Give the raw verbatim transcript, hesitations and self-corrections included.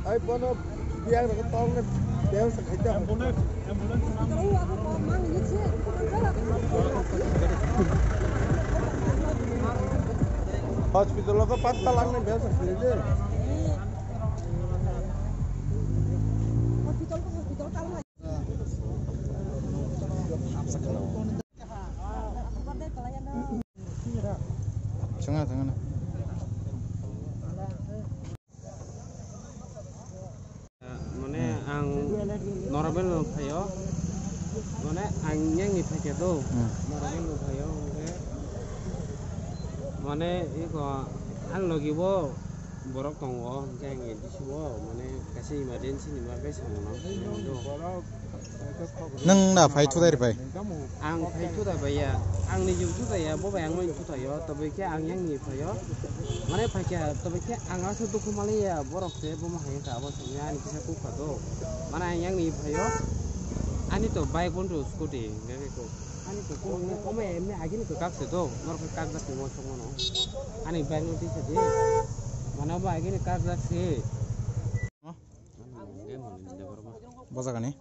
Ai bono biang rok tong na biang sa khaita. Hospital ko patta lang na biang sa khaita. Thangna, thangna. Mane ang normal no phaio. Mane ang yang ni phaikhe do. Hmm. Normal no phaio, hwnkhe mane iko ang logi bo borok tongo, hwnkhe ang A D C o mane kaisa emergency ni bagwi samung nang phai do. Nwng na phai thudai ri phai? Ang phai thuda baiya, ang nijing thuda ya, bo bai ang mai thuda yo, tobwi khe ang yang ni phaio. Mane phaikha, tobwi khe ang aswk dukhu maliya, borok se bomo hai kha, abo songya ani kisa kukha do. Mane ang yang ni phaio, ani to bike on to scooty, gari ko. Ani to ko, omo emni agini to kak se do, norok kak jak mo songmo no. Ani bike no tisa di. Mane bo agini kak jak se. Bojagani?